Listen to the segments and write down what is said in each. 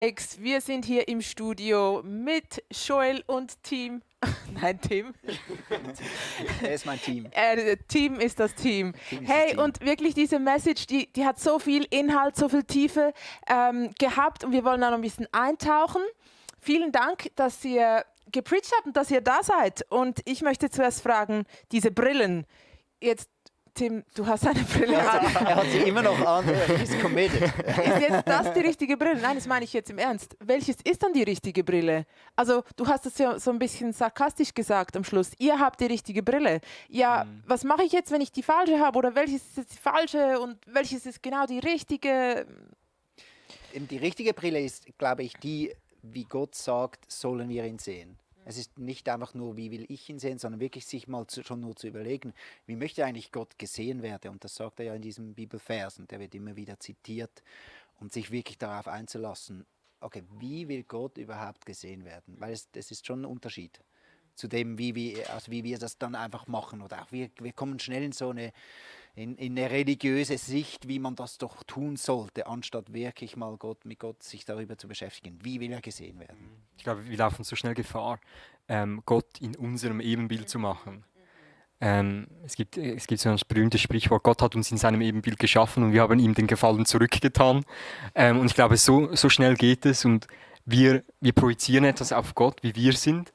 Wir sind hier im Studio mit Joel und Team. Nein, Tim. Er ist mein Team. Team ist das Team. Team ist Hey, das Team. und wirklich diese Message, die hat so viel Inhalt, so viel Tiefe gehabt und wir wollen da noch ein bisschen eintauchen. Vielen Dank, dass ihr gepreacht habt und dass ihr da seid. Und ich möchte zuerst fragen, diese Brillen, jetzt Tim, du hast eine Brille an. Er hat sie immer noch an, er ist committed. Ist jetzt das die richtige Brille? Nein, das meine ich jetzt im Ernst. Welches ist dann die richtige Brille? Also du hast es ja so ein bisschen sarkastisch gesagt am Schluss. Ihr habt die richtige Brille. Ja, was mache ich jetzt, wenn ich die falsche habe? Oder welches ist jetzt die falsche und welches ist genau die richtige? Die richtige Brille ist, glaube ich, die, wie Gott sagt, sollen wir ihn sehen. Es ist nicht einfach nur, wie will ich ihn sehen, sondern wirklich sich mal schon nur zu überlegen, wie möchte eigentlich Gott gesehen werden. Und das sagt er ja in diesem Bibelvers und der wird immer wieder zitiert. Und sich wirklich darauf einzulassen, okay, wie will Gott überhaupt gesehen werden? Weil das ist schon ein Unterschied zu dem, wie wir das dann einfach machen. Oder auch wir kommen schnell in so eine religiöse Sicht, wie man das doch tun sollte, anstatt wirklich mal mit Gott sich darüber zu beschäftigen. Wie will er gesehen werden? Ich glaube, wir laufen so schnell Gefahr, Gott in unserem Ebenbild zu machen. Es gibt so ein berühmtes Sprichwort, Gott hat uns in seinem Ebenbild geschaffen und wir haben ihm den Gefallen zurückgetan. Und ich glaube, so schnell geht es und wir projizieren etwas auf Gott, wie wir sind.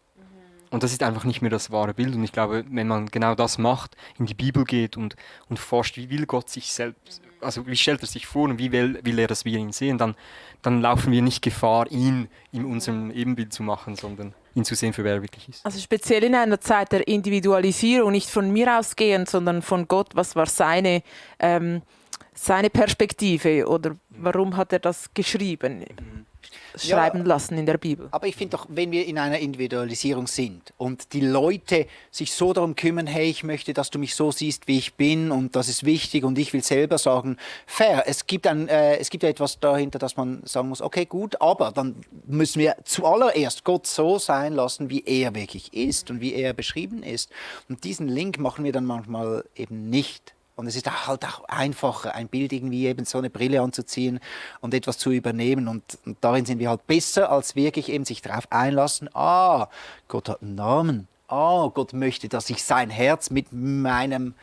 Und das ist einfach nicht mehr das wahre Bild. Und ich glaube, wenn man genau das macht, in die Bibel geht und forscht, wie will Gott sich selbst, also wie stellt er sich vor und wie will er, dass wir ihn sehen, dann laufen wir nicht Gefahr, ihn in unserem Ebenbild zu machen, sondern ihn zu sehen, für wer er wirklich ist. Also speziell in einer Zeit der Individualisierung, nicht von mir ausgehend, sondern von Gott, was war seine Perspektive oder warum hat er das geschrieben? Schreiben lassen in der Bibel. Aber ich finde doch, wenn wir in einer Individualisierung sind und die Leute sich so darum kümmern, hey, ich möchte, dass du mich so siehst, wie ich bin und das ist wichtig und ich will selber sagen, fair, es gibt ja etwas dahinter, dass man sagen muss, okay, gut, aber dann müssen wir zuallererst Gott so sein lassen, wie er wirklich ist und wie er beschrieben ist. Und diesen Link machen wir dann manchmal eben nicht. Und es ist halt auch einfacher, ein Bild irgendwie eben so eine Brille anzuziehen und etwas zu übernehmen. Und darin sind wir halt besser, als wirklich eben sich darauf einlassen, Gott hat einen Namen. Gott möchte, dass ich sein Herz mit meinem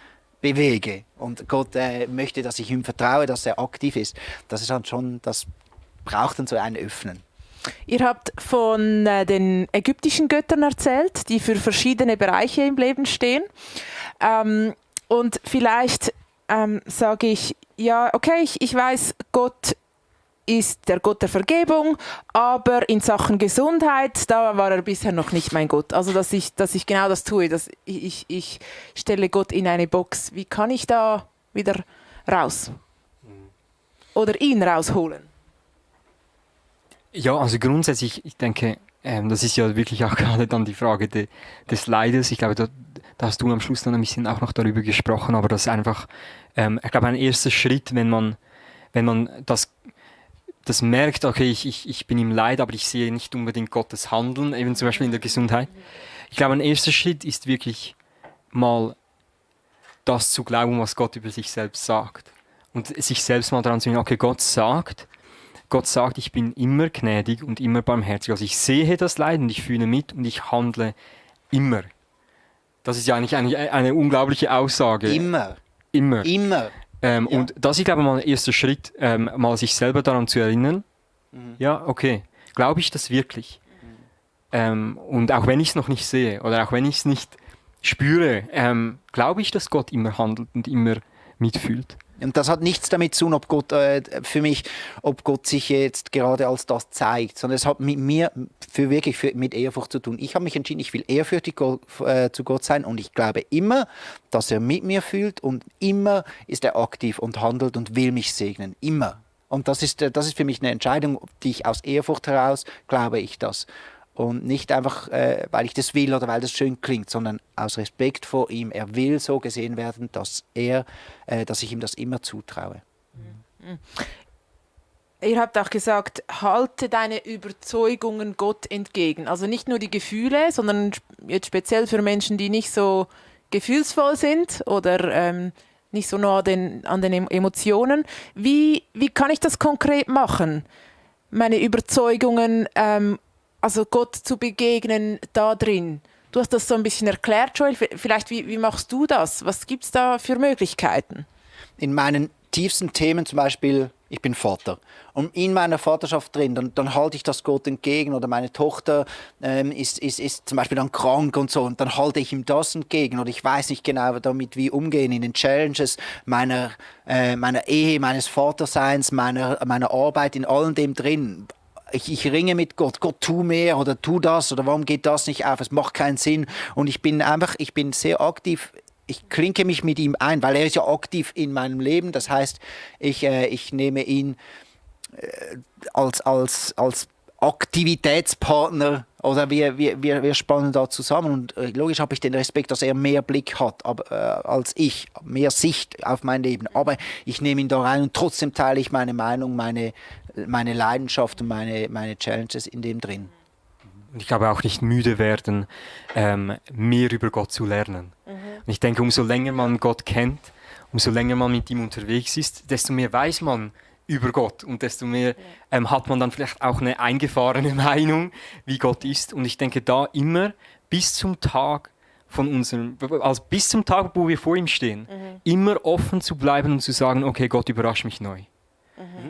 bewege. Und Gott möchte, dass ich ihm vertraue, dass er aktiv ist. Das ist dann schon, das braucht dann so ein Öffnen. Ihr habt von den ägyptischen Göttern erzählt, die für verschiedene Bereiche im Leben stehen. Und vielleicht sage ich, ja, okay, ich weiß, Gott ist der Gott der Vergebung, aber in Sachen Gesundheit, da war er bisher noch nicht mein Gott. Also, dass ich genau das tue, dass ich stelle Gott in eine Box. Wie kann ich da wieder raus? Oder ihn rausholen? Ja, also grundsätzlich, ich denke, das ist ja wirklich auch gerade dann die Frage des Leides. Ich glaube, da hast du am Schluss dann ein bisschen auch noch darüber gesprochen, aber das ist einfach, ich glaube, ein erster Schritt, wenn man das merkt, okay, ich bin im Leid, aber ich sehe nicht unbedingt Gottes Handeln, eben zum Beispiel in der Gesundheit. Ich glaube, ein erster Schritt ist wirklich mal das zu glauben, was Gott über sich selbst sagt. Und sich selbst mal daran zu erinnern, okay, Gott sagt, ich bin immer gnädig und immer barmherzig. Also ich sehe das Leid und ich fühle mit und ich handle immer. Das ist ja eigentlich eine unglaubliche Aussage. Immer. Ja. Und das ist, glaube ich, mal ein erster Schritt, mal sich selber daran zu erinnern. Ja, okay, glaube ich das wirklich? Und auch wenn ich es noch nicht sehe oder auch wenn ich es nicht spüre, glaube ich, dass Gott immer handelt und immer mitfühlt. Und das hat nichts damit zu tun, ob Gott sich jetzt gerade als das zeigt, sondern es hat mit mir mit Ehrfurcht zu tun. Ich habe mich entschieden, ich will ehrfürchtig zu Gott sein und ich glaube immer, dass er mit mir fühlt und immer ist er aktiv und handelt und will mich segnen. Immer. Und das ist für mich eine Entscheidung, die ich aus Ehrfurcht heraus glaube ich das. Und nicht einfach, weil ich das will oder weil das schön klingt, sondern aus Respekt vor ihm. Er will so gesehen werden, dass ich ihm das immer zutraue. Ihr habt auch gesagt, halte deine Überzeugungen Gott entgegen. Also nicht nur die Gefühle, sondern jetzt speziell für Menschen, die nicht so gefühlsvoll sind oder nicht so nah an den Emotionen. Wie kann ich das konkret machen? meine Überzeugungen, also Gott zu begegnen da drin? Du hast das so ein bisschen erklärt, Joel. Vielleicht, wie machst du das? Was gibt es da für Möglichkeiten? In meinen tiefsten Themen zum Beispiel, ich bin Vater. Und in meiner Vaterschaft drin, dann halte ich das Gott entgegen. Oder meine Tochter ist zum Beispiel dann krank und so. Und dann halte ich ihm das entgegen. Oder ich weiß nicht genau damit, wie umgehen in den Challenges meiner Ehe, meines Vaterseins, meiner Arbeit, in allem dem drin. Ich ringe mit Gott. Gott, tu mehr oder tu das. Oder warum geht das nicht auf? Es macht keinen Sinn. Und ich bin sehr aktiv. Ich klinke mich mit ihm ein, weil er ist ja aktiv in meinem Leben. Das heißt, ich nehme ihn als Aktivitätspartner oder wir spannen da zusammen. Und logisch habe ich den Respekt, dass er mehr Blick hat als ich, mehr Sicht auf mein Leben. Aber ich nehme ihn da rein und trotzdem teile ich meine Meinung, meine Leidenschaft und meine Challenges in dem drin. Und ich glaube auch nicht müde werden, mehr über Gott zu lernen. Und ich denke, umso länger man Gott kennt, umso länger man mit ihm unterwegs ist, desto mehr weiß man über Gott und desto mehr hat man dann vielleicht auch eine eingefahrene Meinung, wie Gott ist. Und ich denke, da immer bis zum Tag, bis zum Tag, wo wir vor ihm stehen, immer offen zu bleiben und zu sagen, okay, Gott, überrasch mich neu.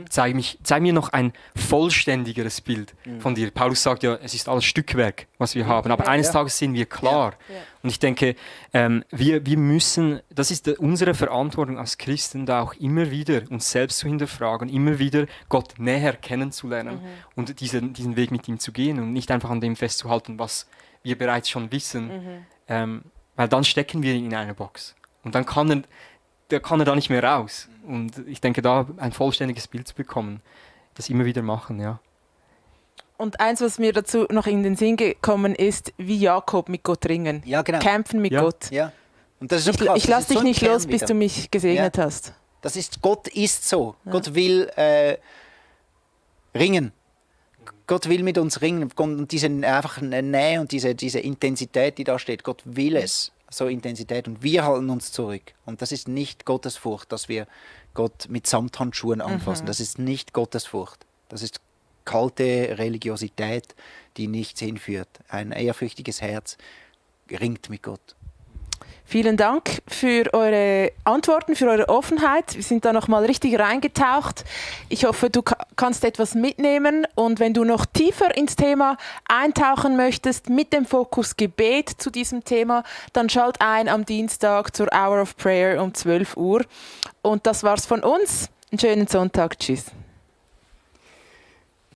Zeig mir noch ein vollständigeres Bild von dir. Paulus sagt ja, es ist alles Stückwerk, was wir haben, aber eines Tages sind wir klar. Und ich denke, wir müssen, das ist unsere Verantwortung als Christen, da auch immer wieder uns selbst zu hinterfragen, immer wieder Gott näher kennenzulernen und diesen Weg mit ihm zu gehen und nicht einfach an dem festzuhalten, was wir bereits schon wissen, weil dann stecken wir ihn in einer Box. Und dann kann er da nicht mehr raus. Und ich denke, da ein vollständiges Bild zu bekommen, das immer wieder machen, ja. Und eins, was mir dazu noch in den Sinn gekommen ist, wie Jakob mit Gott ringen. Ja, genau. Kämpfen mit Gott. Ja. Und das ist so krass. Ich lasse dich so nicht los, bis wieder. du mich gesegnet hast. Gott ist so. Ja. Gott will ringen. Gott will mit uns ringen. Und diese einfach Nähe und diese Intensität, die da steht, Gott will es. So Intensität und wir halten uns zurück. Und das ist nicht Gottesfurcht, dass wir Gott mit Samthandschuhen anfassen. Das ist nicht Gottesfurcht. Das ist kalte Religiosität, die nichts hinführt. Ein ehrfürchtiges Herz ringt mit Gott. Vielen Dank für eure Antworten, für eure Offenheit. Wir sind da noch mal richtig reingetaucht. Ich hoffe, du kannst etwas mitnehmen. Und wenn du noch tiefer ins Thema eintauchen möchtest, mit dem Fokus Gebet zu diesem Thema, dann schalt ein am Dienstag zur Hour of Prayer um 12 Uhr. Und das war's von uns. Einen schönen Sonntag. Tschüss.